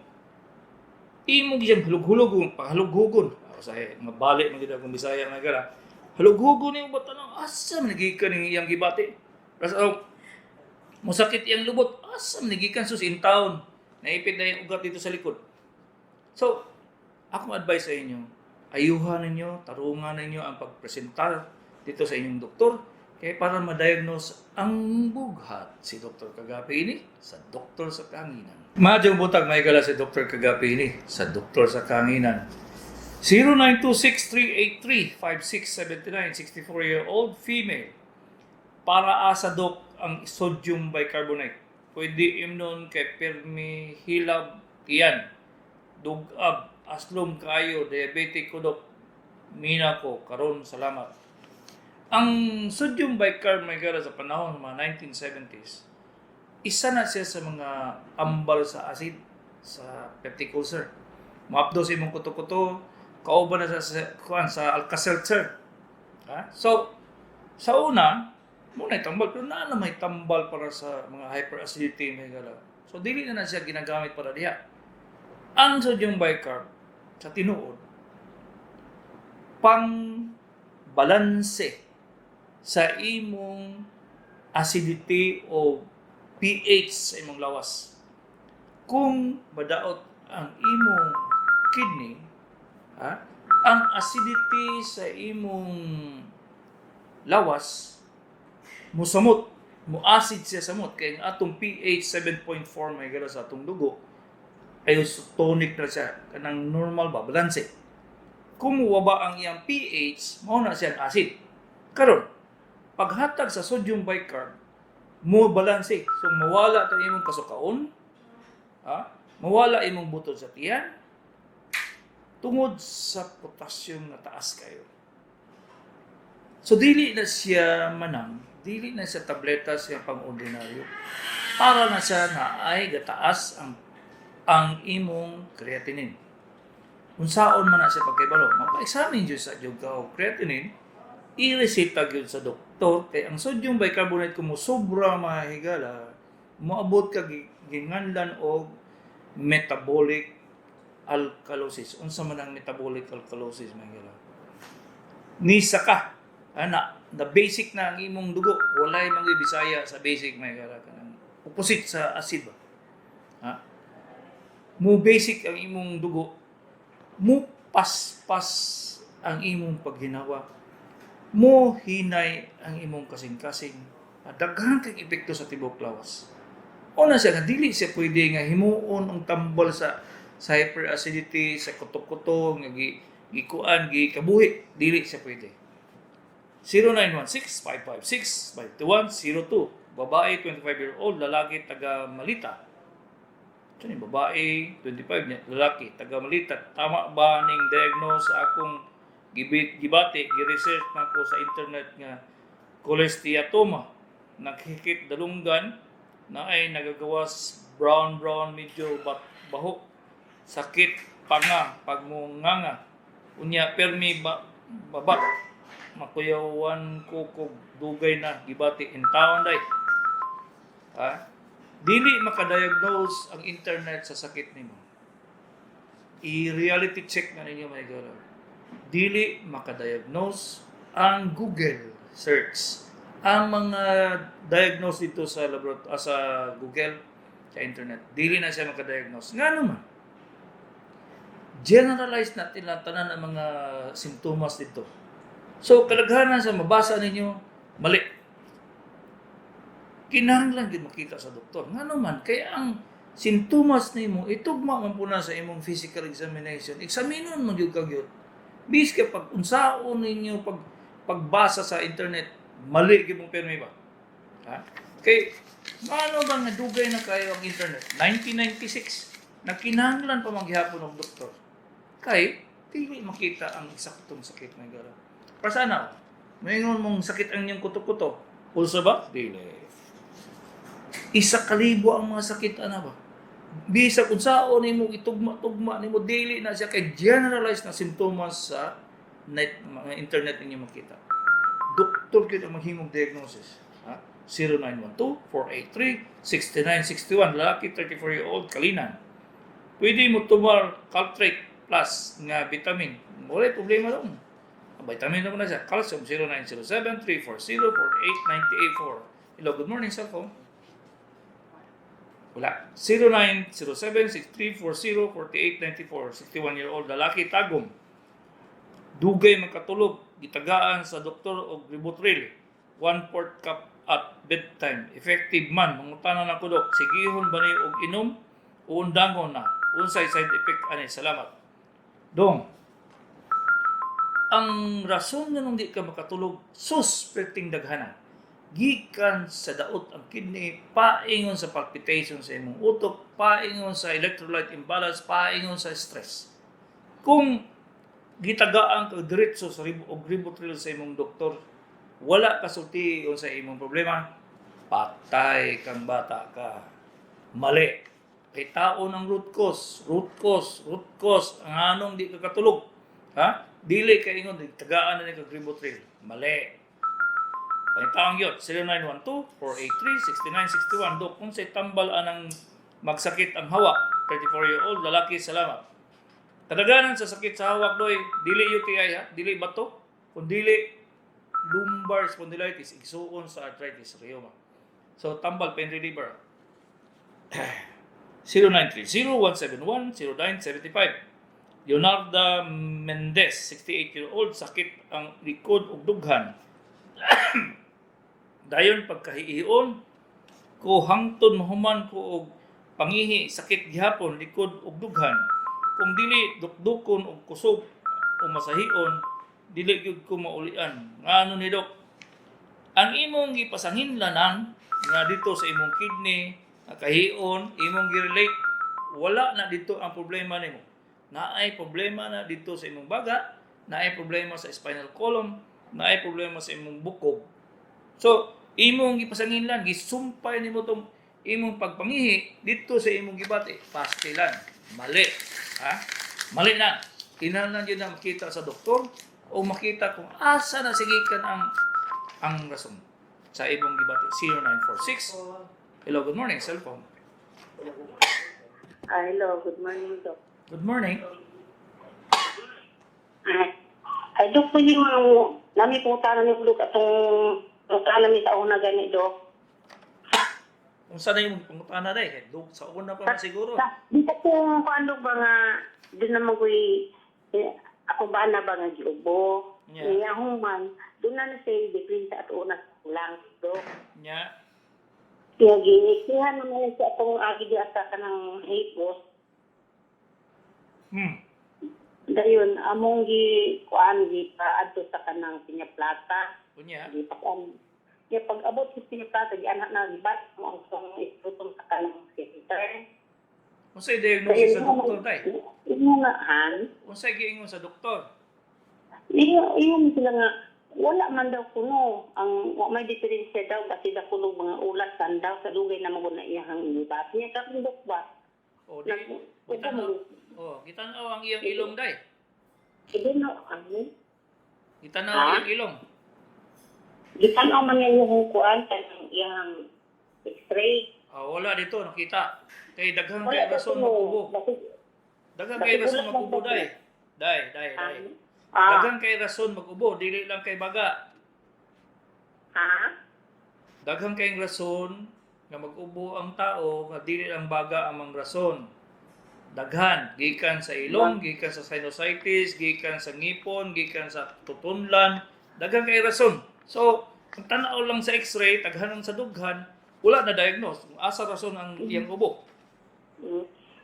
imo siyang hulug-hulugon, pahalughugon, ako sa mabalik man gid akong Bisaya nga gala, halughugon nimo ba tanong, asa man nagikan ning iyang gibati? Tapos, oh, musakit iyang lubot, asa man nagikan, sus in town, naipit na yung ugat dito sa likod. So, akong advice sa inyo, ayuhan ninyo, tarungan ninyo ang pagpresentar dito sa inyong doktor kaya para ma-diagnose ang bughat. Si Dr. Kagapi ini sa Doktor sa Kahanginan. Maayong buntag, may gala, si Dr. Kagapi ini sa Doktor sa Kahanginan. 0926-383-5679, 64-year-old female. Para asa, dok, ang sodium bicarbonate? Pwede imnon kay permi hilab tiyan. Dugab, aslom kayo, diabetic ko, dok. Mina ko, karon, salamat. Ang sodium bicarb, may gara, sa panahon ng mga 1970s, isa na siya sa mga ambal sa acid sa peptic ulcer. Maapdo sa imong kuto-kuto, kauban na sa kuan sa Alka-Seltzer. Ha? So, sa una, muna tambal, pero naa na may tambal para sa mga hyperacidity, may gala. So, dili na na siya ginagamit para diha. Ang sodium bicarb, sa tinuod, pang balanse sa imong acidity o pH sa imong lawas. Kung madaot ang imong kidney, ha, ang acidity sa imong lawas musamot, mo acid siya samot kay ang atong pH 7.4, may gala, sa atong dugo ay tonic na siya, kanang normal ba, balanse. Kung muwaba ang iyang pH, mao na siya ang acid. Karon, paghatag sa sodium bicarb, mo balanse. So mawala ta imong kasukaon, ha, mawala imong butod sa tiyan tungod sa potassium na taas kayo. So dili na siya manang, dili na siya tableta siya pang-ordinaryo. Para na siya na ay gataas ang imong creatinine. Unsaon man na siya pagkibalo, mapa-examine jud sa jud ka og creatinine, i-reseta gyud sa doktor kay ang sodium bicarbonate, kung sobra, mga higala, moabot ka ginganlan og metabolic alkalosis. Unsa man ang metabolic alkalosis, mga higala? Nisa ka ana, the basic na ang imong dugo. Walay mga Bisaya sa basic, mga higala, kanang opposite sa acid ba, ha? Mo basic ang imong dugo, mo paspas ang imong paghinawa, mo hinay ang imong kasing-kasing. Ah, daghan kay epekto sa tibuok lawas. Una siya nga dili siya pwede nga himuon ang tambal sa hyperacidity, sa kuto-kuto nga gi gikuan, gikabuhi, dili siya pwede. 0916-556-5102. Babae, 25-year-old, lalaki, taga Malita. Ito ni babae, 25 niya, lalaki, taga Malita. Tama ba ning diagnose sa akong gibati, gi-research na ko sa internet nga cholesteatoma, nakikit dalunggan na ay nagagawas brown brown, medyo bat, baho, sakit panga pagmunganga, unya permi ba, babat, makuyawan ko kog dugay na gibati in taon day, ha? Dili makadiagnose ang internet sa sakit nimo. I-reality check na ninyo, mga higala. Dili makadiagnose ang Google search. Ang mga diagnose dito sa laboratory, sa Google, sa internet, dili na siya makadiagnose. Nga naman, generalize natin lang tanan ang mga simptomas dito. So, kadaghanan sa mabasa ninyo, mali. Kinahanglan gyud makita sa doktor. Nga naman, kaya ang sintomas nimo itugma man po na sa imong physical examination. Eksaminon man gyud ka gyud. Biska pag unsaon ninyo pag pagbasa sa internet, mali gyud mong permi ba? Ha? Kay ano ba nga dugay na kayo ang internet? 1996 na kinahanglan pa maghihapon og doktor. Kay dili makita ang eksaktong sakit ng gala. Para sana, mayroon mong sakit ang inyong kuto-kuto. Pulso ba? Dili. 1,000 ang mga sakit ana ba? Bisag unsaon nimo itugma-tugma nimo, dili na siya kay generalized na simptomas sa net, mga internet ninyo makita. Doktor gyud ang maghimong diagnosis. Ha? 0912-483-6961. Lalaki, 34-year-old, Kalinan. Pwede mo tumar Caltrate Plus nga vitamin. Wala problema dong. Ang vitamin naman na siya. Calcium, 0907-340-4894. Hello, good morning, cellphone. Wala. 0907-6340-4894. 61-year-old lalaki, Tagum. Dugay makatulog, gitagaan sa doktor og Rivotril. 1/4 cup at bedtime. Effective man. Mangutana na ko, dok. Sigihon ba ni og inom o undangon na? Unsay side effect ani? Salamat. Dong. Ang rason nga nung di ka makatulog, sus, perting daghana. Gikan sa daot ang kidney, paingon sa palpitation sa imong utok, paingon sa electrolyte imbalance, paingon sa stress. Kung gitagaan ka diretso sa og Rivotril sa imong doktor, wala kasulti sa imong problema, patay kang bata ka. Mali. Kay taon ang root cause, root cause, root cause, ang anong di ka katulog. Ha? Dili ka ingon, tagaan na ni kag Rivotril. Mali. Pangitaong yun, 0912-483-6961. Dok, kung sa tambal anang magsakit ang hawak, 34-year-old, lalaki, salamat. Kadaganan sa sakit sa hawak, doy, dili UTI ha, dili bato, kung dili lumbar spondylitis, igsuon sa arthritis, rheuma. So, tambal pain reliever. 0930-171-0975. Leonardo Mendez, 68-year-old, sakit ang likod ug dughan. Dayon pagkahiion ko hangtod mahuman ko og pangihi, sakit gihapon likod ug dughan. Kung dili dukdukon og kusog o masahion, dili gyud ko maulian. Ngano ni, dok? Ang imong gipasanginlanan nga dito sa imong kidney, nga kahion, imong gi-relate, wala na dito ang problema nimo. Naay problema na dito sa imong baga, naay problema sa spinal column, naay problema sa imong bukog. So, imong gipasanginlan, gisumpay nimo tong imong pagpangihi dito sa imong gibati, pastilan. Mali. Ha? Mali na. Kinahanglan yun na makita sa doktor o makita kung asa na sigikan ang rason sa imong gibati. 0946. Hello, good morning, cellphone. Ah, hello, good morning, Doc. Good morning. Ay, Dok, pwede mo nami punta na ni Dok atong punta na mi sa una gani, Dok. Kung saan na yung pangutana day, dug sa una pa man siguro. Sa, dito po kung ano ba nga, doon naman ko'y, eh, ako ba na ba nga giubo? Yeah. Niya human, doon na na siya difference sa ato una lang, Dok. Nya, Kaya giikihan naman siya atong agi di asa ka ng hipos. Dayon, among gi kuan gi paadto sa kanang Pinya Plata. Unya. Di pa kuan. Kaya pag abot sa Pinya Plata, di anak na gibat mo ang kong istrutong sa kanang center. Unsay diagnosis sa doktor day? Imo nga han. Unsay giingon sa doktor? Iyo iyo sila nga wala man daw kuno ang wa may diferensya daw kasi da kuno mga ulat tan daw sa dugay na mo na iyang gibat niya ka dok ba. O di gitan-aw. Oh, gitan-aw ang iyang ilong day. Hindi no ano. Gitan-aw ang Ha? iyang ilong. Gitan-aw man niya yung kuan kanang iyang x-ray. Ah, wala dito nakita. Kay daghang Wala kay daw rason kuno. mag-ubo. Basig- Daghang kay Basig rason wala mag-ubo man daw day. Day, day, day. Ah, Daghang kay rason mag-ubo, dili lang kay baga. ha? Daghang kay rason nga mag-ubo ang tao nga dili lang baga ang mga rason. Daghan gikan sa ilong, gikan sa sinusitis, gikan sa ngipon, gikan sa tutunlan, daghan kay rason. So, ang tan-aw lang sa x-ray, taghanan sa dughan, wala na diagnose kung asa rason ang iyang ubo.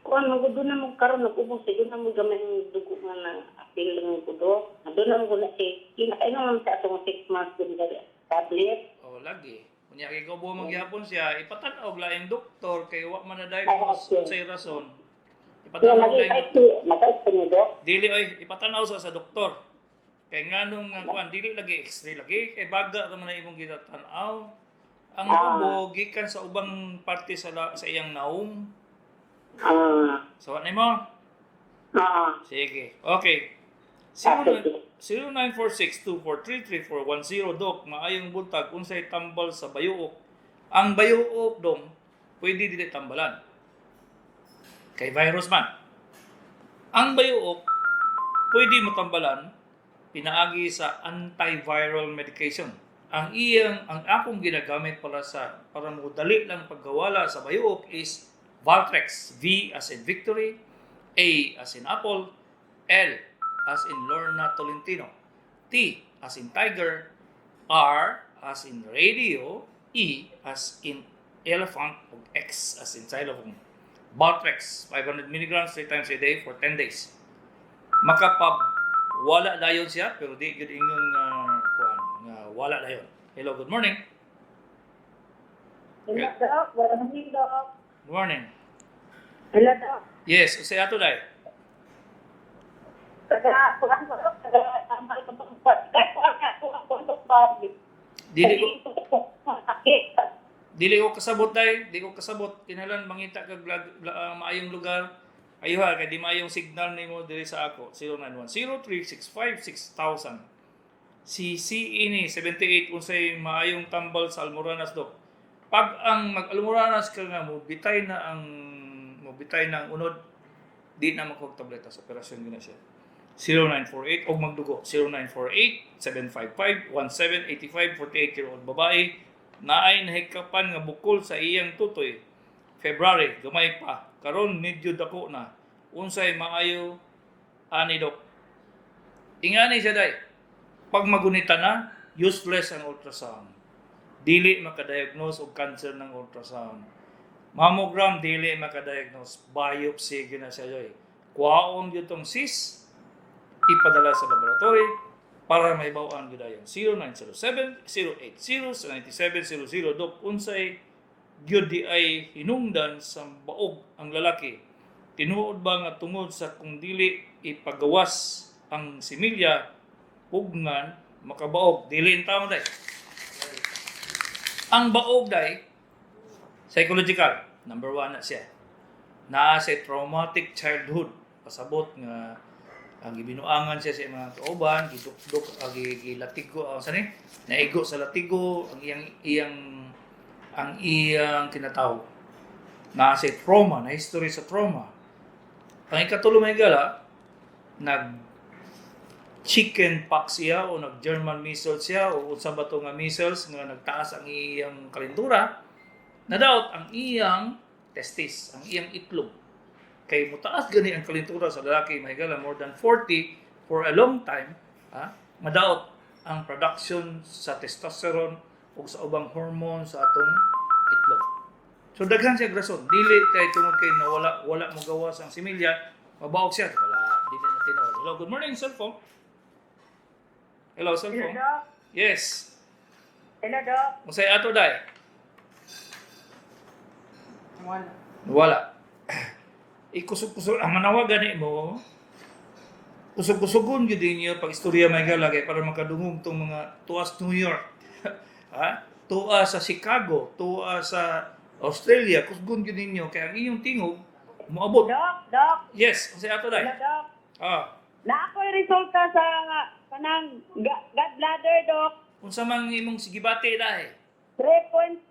Kuan mo doon na mo karon nag-ubos doon na mo gamay ng dugo nga na apil ng kudo. Doon na mo na si kinakain man sa atong 6 months dun sa tablet. O lagi. Unya kay kaubo man gihapon siya, ipatan-aw laing doktor kay wa man na diagnose Okay. unsay rason. Kaya Ipatan-aw lagi laing pa maka ni dok. Dili oy, ipatan-aw sa doktor. Kay nganong nga kuan dili lagi x-ray lagi kay baga ra man na imong gitatan-aw. Ang ubo gikan sa ubang parte sa sa iyang naong. So ano mo? Sige. Okay. Ah, 0946-243-3410. Dok, maayong buntag unsay tambal sa bayuok. Ang bayuok dong pwede dili tambalan. Kay virus man. Ang bayuok pwede matambalan pinaagi sa antiviral medication. Ang akong ginagamit para mo dali lang paggawala sa bayuok is Valtrex. V as in victory, A as in apple, L as in Lorna Tolentino, T as in tiger, R as in radio, E as in elephant, ug X as in xylophone. Valtrex, 500 milligrams 3 times a day for 10 days. Makapag wala dayon siya pero di gyud ingon nga kuan nga wala dayon. Hello, good morning. Hello, Dok. Good morning, Dok. Good morning. Hello, Dok. Yes, unsay ato day? Taga, kuan ko, Dok. Taga, tambal ko, Dok. Kuan ko, kuan ko, Dok. Dili ko dili ko kasabot day, di ko kasabot kinahanglan mangita kag maayong lugar. Ayuha kay di maayong signal nimo diri sa ako 0910-365-6000. Si CE ni 78, unsay maayong tambal sa almoranas, dok? Pag ang mag-almoranas ka nga mo bitay na ang unod, di na makuha tableta sa operasyon gyud na siya. 0948 og magdugo 0948 755 1785, 48-year-old babae, naay nahikapan nga bukol sa iyang tutoy February, gamay pa, karon medyo dako na, unsay maayo ani, dok? Ingani siya day, pag magunita na, useless ang ultrasound. Dili makadiagnose og cancer ng ultrasound. Mammogram dili makadiagnose. Biopsy gyud na siya yoy. Kuhaon gyud tong cyst, ipadala sa laboratory para mahibaw-an gyud ayon. 0907 080 9700. Dok, unsay gyud di ay hinungdan sa baog ang lalaki? Tinuod ba nga tungod sa kung dili ipagawas ang similya pugnan makabaog? Dili intawon day. Ang baog day psychological, number one na siya. Naa sa traumatic childhood, pasabot nga ang gibinuangan siya sa iyang mga kauban, gidukduk, gilatigo, sa ni naigo sa latigo ang iyang kinatawo. Naa sa trauma, na history sa trauma. Ang ikatulo, mga higala, nag chicken pox siya o nag German measles siya o unsa ba to nga measles nga nagtaas ang iyang kalentura, nadaot ang iyang testis, ang iyang itlog. Kay mutaas gani ang kalentura sa lalaki, mga higala, more than 40 for a long time, ha, madaot ang production sa testosterone o sa ubang hormone sa atong itlog. So daghan siya rason. Dili kay tungod kay nawala, wala mo gawas ang similya, mabaog siya. Wala, dili na tinuod. Hello, good morning, cellphone. Hello, cellphone. Doc. Yes. Hello, Doc. Unsay ato dai? Wala. Wala. Ikusog-kusog ang manawagan ni mo. Kusog-kusogon gyud ninyo pag istorya, mga higala, kay para makadungog tong mga tuas New York, ha? Tuwa sa Chicago, tuwa sa Australia, kusgon gyud ninyo kay ang inyong tingog moabot. Doc, Doc. Yes, unsay ato dai? Hello, Doc. Ah, Na ako'y resulta sa kanang gallbladder, Doc. Unsa man imong sigibati dai? 3.5.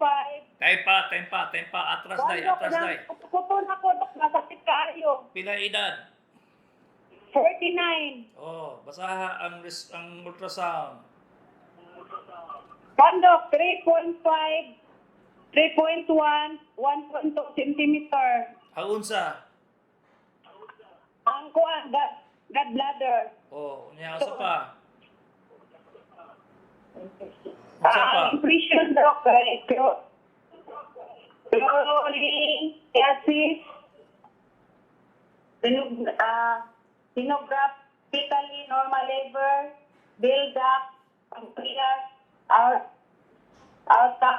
Time pa, time pa, time pa, atras dai, atras dai. Kuto na ko, Doc. Masakit kaayo. Pila edad? 49. Oh, basaha ang ultrasound. Pandok, 3.5, 3.1, 1.2 centimeter. Ang unsa? Ang kuan, gallbladder. Oh, unya usa pa. Unsa pa? Ang impression, Doc, kay chlorolithiasis, sinographically normal liver, bile duct, pancreas, aorta,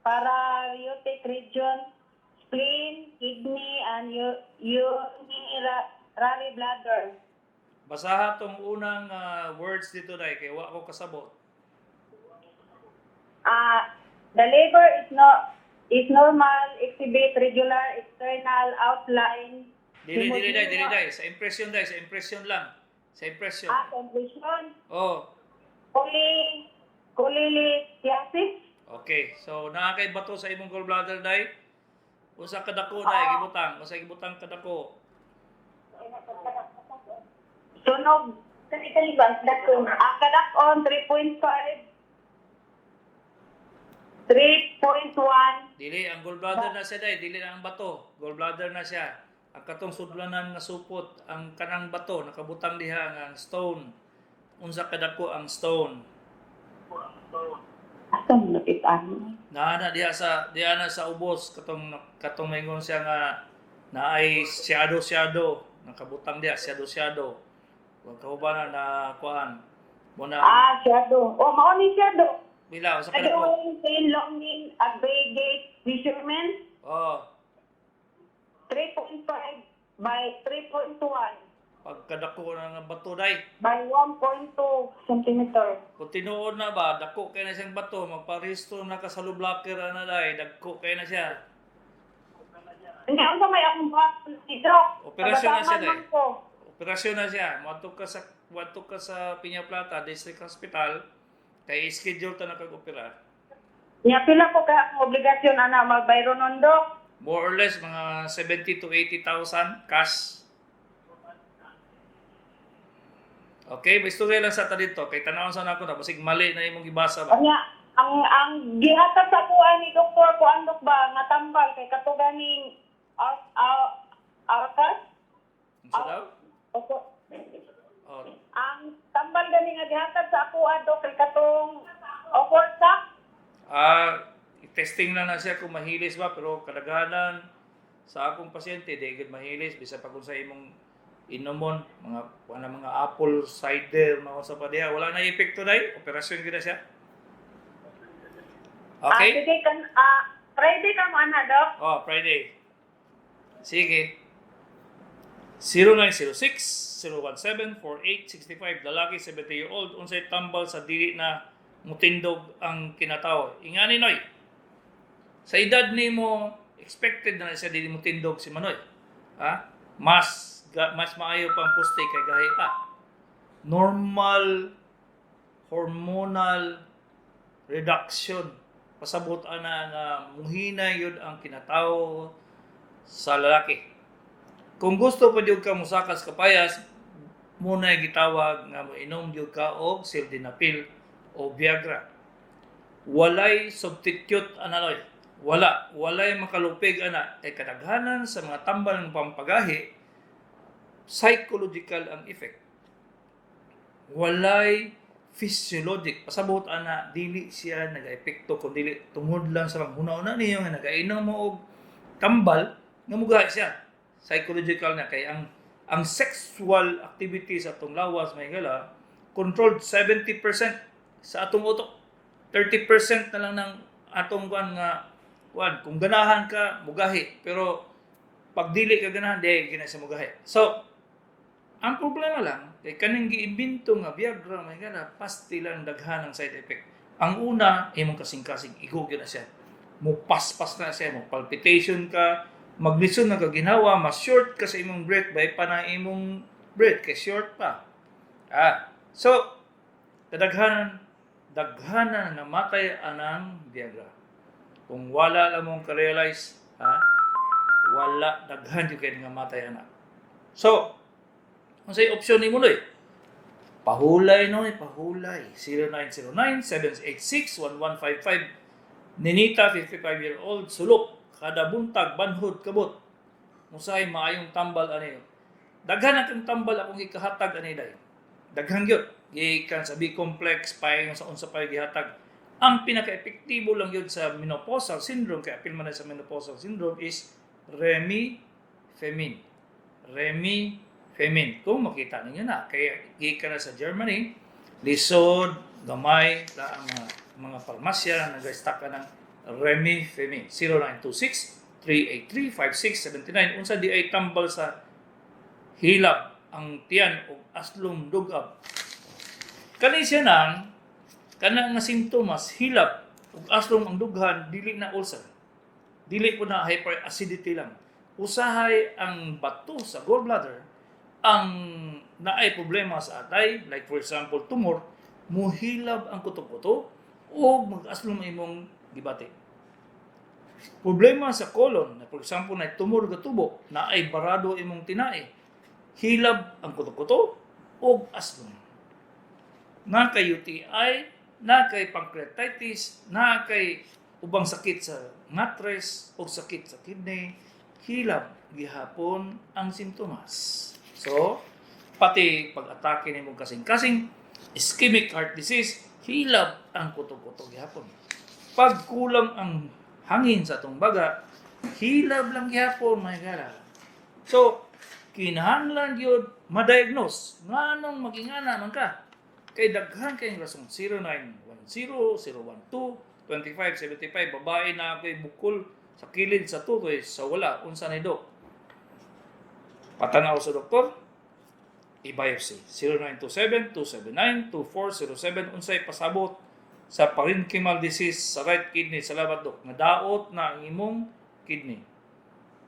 paraaortic region, spleen, kidney, and urinary bladder. Basaha tong unang words dito dai kay wa ko kasabot. The liver is not is normal, exhibit regular external outline. Dili, dili dai, dili dai, sa impression dai, sa impression lang. Sa impression. Ah, compression. Oh, Cholelithiasis. Okay. So naa kay bato sa imong gallbladder dai. Unsa kadako dai gibutang? Unsa gibutang kadako? Sunog. Kani ba? Dakon. Ah, kadakon 3.5. 3.1. Dili ang gallbladder na siya dai, dili na ang bato. Gallbladder na siya. Ang katong sudlanan nga supot, ang kanang bato nakabutang diha nga ang stone. Unsa kadako ang stone? Asa mo nakitaan? Naa na diha sa diha na sa ubos katong katong maingon siya nga naay shadow shadow nakabutang diha shadow shadow. Wa ka na na kuan. Mo na Ah, shadow. Oh, mao ni shadow. Pila unsa kadako? Shadow pain longing aggregate measurement Oh, 3.5 by 3.1 pagkadako na nga bato dai. by 1.2 centimeter. Kung tinuod na ba, dako kay na siyang bato, magparehistro na ka sa blocker ana dai, dagko kay na siya. Hindi, unsa may akong buhaton ni Doc? Operasyon na siya, Nabataman day. man ko. Operasyon na siya. Moadto ka sa Piña Plata District Hospital kay schedule ta na kag opera. Nya pila ko kay akong obligasyon ana magbayro nun, Doc? More or less mga 70 to 80,000 cash. Okay, may istorya lang sa ta dito kay tanawon sa nako na basig mali na imong gibasa ba. Nya ang gihatag sa kuan ni doktor kuan, Dok, ba nga tambal kay kato ganing arkas. Unsa daw? Opo. Oh, Ang tambal gani nga gihatag sa ako, Dok, kay katong Oforsac. Ah, testing lang na siya kung mahilis ba, pero kadaghanan sa akong pasyente di gid mahilis bisa pa kung sa imong inomon mga wala mga apple cider mga sa pa diha, wala na epekto dai, operasyon gid na siya. Ah, Okay? sige kan Friday ka mo ana, Dok. Oh, Friday. Sige. 0906-017-4865, lalaki, 70-year-old, unsay tambal sa dili na mutindog ang kinatao? Ingani noy. Sa edad nimo, expected na siya dili mutindog si Manoy. Ha? Mas maayo pang puste kay gahi pa. Normal hormonal reduction. Pasabot ana nga muhina yun ang kinatao sa lalaki. Kung gusto pa jud ka musakas kapayas, muna gitawag nga moinom jud ka og sildenafil o Viagra. Walay substitute ana, oy. Wala, walay makalupig ana kay kadaghanan sa mga tambal ng pampagahi, psychological ang effect. Walay physiologic. Pasabot ana, dili siya nagaepekto kung dili tungod lang sa panghuna-una niyo nga nagainom mo og tambal nga mugahi siya. Psychological na kay ang sexual activity sa atong lawas, mga higala, controlled 70% sa atong utok. 30% na lang ng atong kuan nga kuan. Kung ganahan ka, mugahi, pero pag dili ka ganahan, di gina siya mugahi. So ang problema lang kay kaning giimbento nga Viagra, mga higala, pasti lang daghan ang side effect. Ang una, imong kasing-kasing igo gyud na siya, mo paspas na siya, mo palpitation ka, maglisod na ka ginawa, mas short ka sa imong breath, bay pa na imong breath kay short pa. So kadaghanan, daghanan na namatay anang Viagra. Kung wala lang mong ka-realize, ha? Wala, daghan jud kay nga matay ana. So, unsay opsyon nimo, noy? Pahulay, noy, pahulay. 0909-786-1155. Ninita, 55-year-old, sulok, kada buntag, banhod, kabot. Unsay maayong tambal ani? Daghan na kang tambal akong gikahatag ani, day. Daghan gyud. Gikan sa B complex, payon sa unsa pa gihatag. Ang pinaka-epektibo lang yun sa menopausal syndrome, kaya apil man na sa menopausal syndrome, is Remifemin. Remifemin. Kung makita ninyo na, kaya gikan na sa Germany, lisod, gamay, la ang mga parmasya na nag-stock ka ng Remifemin. 0926-383-5679. Unsa di ay tambal sa hilab ang tiyan o aslom dugab? Kani siya nang kana nga simptomas, hilab ug aslom ang dughan, dili na ulcer. Dili po na hyperacidity lang. Usahay ang bato sa gallbladder, ang naay problema sa atay, like for example tumor, muhilab ang kuto-kuto o mag-aslom imong gibati. Problema sa colon, na for example na tumor gatubo, naay barado imong tinai, hilab ang kuto-kuto o aslom. Na kay UTI, na kay pancreatitis, na kay ubang sakit sa matres o sakit sa kidney, hilab gihapon ang simptomas. So, pati pag-atake nimo kasing-kasing, ischemic heart disease, hilab ang kuto-kuto gihapon. Pag kulang ang hangin sa atong baga, hilab lang gihapon, mga higala. So, kinahanglan gyud ma-diagnose nganong magingana man ka. Kay daghan kayong rason. 0910-012-2575. Babae na ako'y bukol sa kilid sa tutoy sa wala. Unsa ni, Dok? Patanaw sa doktor, i-biopsy. 0927-279-2407. Unsay pasabot sa parenchymal disease sa right kidney? Salamat, Dok. Nadaot na ang imong kidney.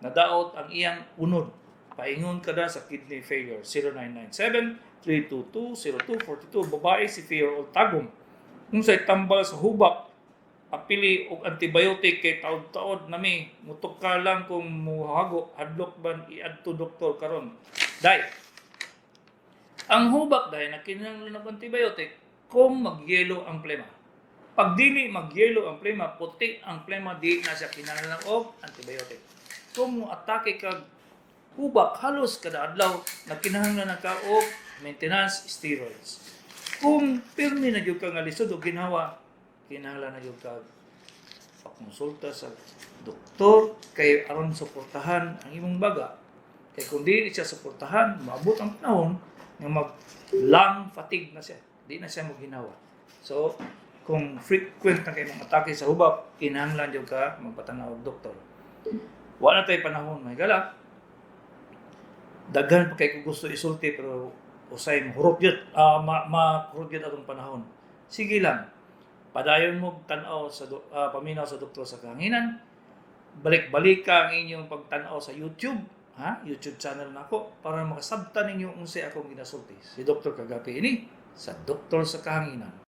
Nadaot ang iyang unod. Paingon ka na sa kidney failure. 0997-322-0242. Babae si 3-year-old, Tagum. Unsay tambal sa hubak? Apili og antibiotic kay taod-taod nami mutuka lang kung muhago, hadlok ban iadto doktor karon? Day. Ang hubak, day, na kinahanglan og antibiotic kung magyelo ang plema. Pag dili magyelo ang plema, puti ang plema, di na siya kinahanglan og antibiotic. Kung mo atake kag hubak halos kada adlaw, nagkinahanglan na ka og maintenance steroids. Kung pirmi na gyud ka nga lisod og ginhawa, kinahanglan na gyud ka pakonsulta sa doktor kay aron suportahan ang imong baga. Kay kung dili siya suportahan, maabot ang panahon nga mag lung fatigue na siya. Di na siya maginawa. So, kung frequent na kay mga atake sa hubak, kinahanglan gyud ka magpatanaw og doktor. Wala tay panahon, mga higala. Daghan pa kay ko gusto isulti pero usay mahurot gyud, ma mahurot gyud atong panahon. Sige lang. Padayon mo tan-aw sa paminaw sa Doktor sa Kahanginan. Balik-balik ka ang inyong pagtan-aw sa YouTube, ha? YouTube channel nako para makasabtan ninyo unsay akong ginasulti. Si Dr. Kagapi ini sa Doktor sa Kahanginan.